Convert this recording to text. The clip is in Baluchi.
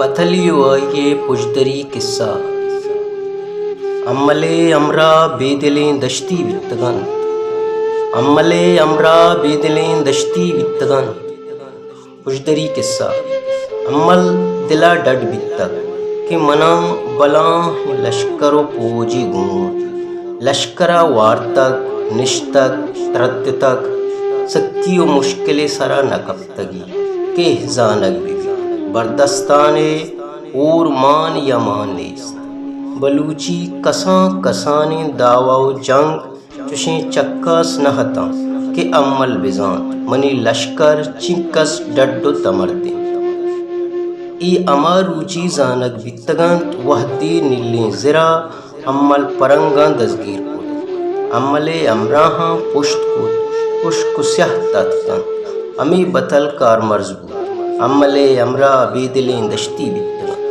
اتلی ءُ آئی ءِ پژدری کسہ۔ امل ءِ ہمراہ بے دلیں دشتی بیتگ اَنت۔ امل ءِ ہمراہ بے دلیں دشتی بیتگ اَنت۔ پژدری کسہ۔ امل دل ءَ ڈڈ بیتگ کہ من ءَ بلاہیں لشکر ءُ پوجے گون اَت۔ لشکر ءَ وارتگ، نشتگ، ترتتگ، سکی ءُ مشکلے سر ءَ نہ کپتگی کہ زانگ بہ بیت۔ بردستان ءِ ہور مان یا مان نیست۔ بلوچی کسان کسانیں دعوی ءُ جنگ چشیں چکاس نہ اتاں کہ امل بزانت منی لشکر چنکس ڈڈ ءُ تمرد اِنت۔ اے ہما روچی زانگ بیتگ اَنت وہدے نیلیں زر ءَ امل پرنگاں دزگیر کت۔ امل ءِ ہمراہاں پشت کت، ہشک ءُ سیاہ تتک اَنت۔ ہمے بتل کارمرز بوت۔ امل ءِ ہمراہ بے دلیں دشتی بیتگ اَنت۔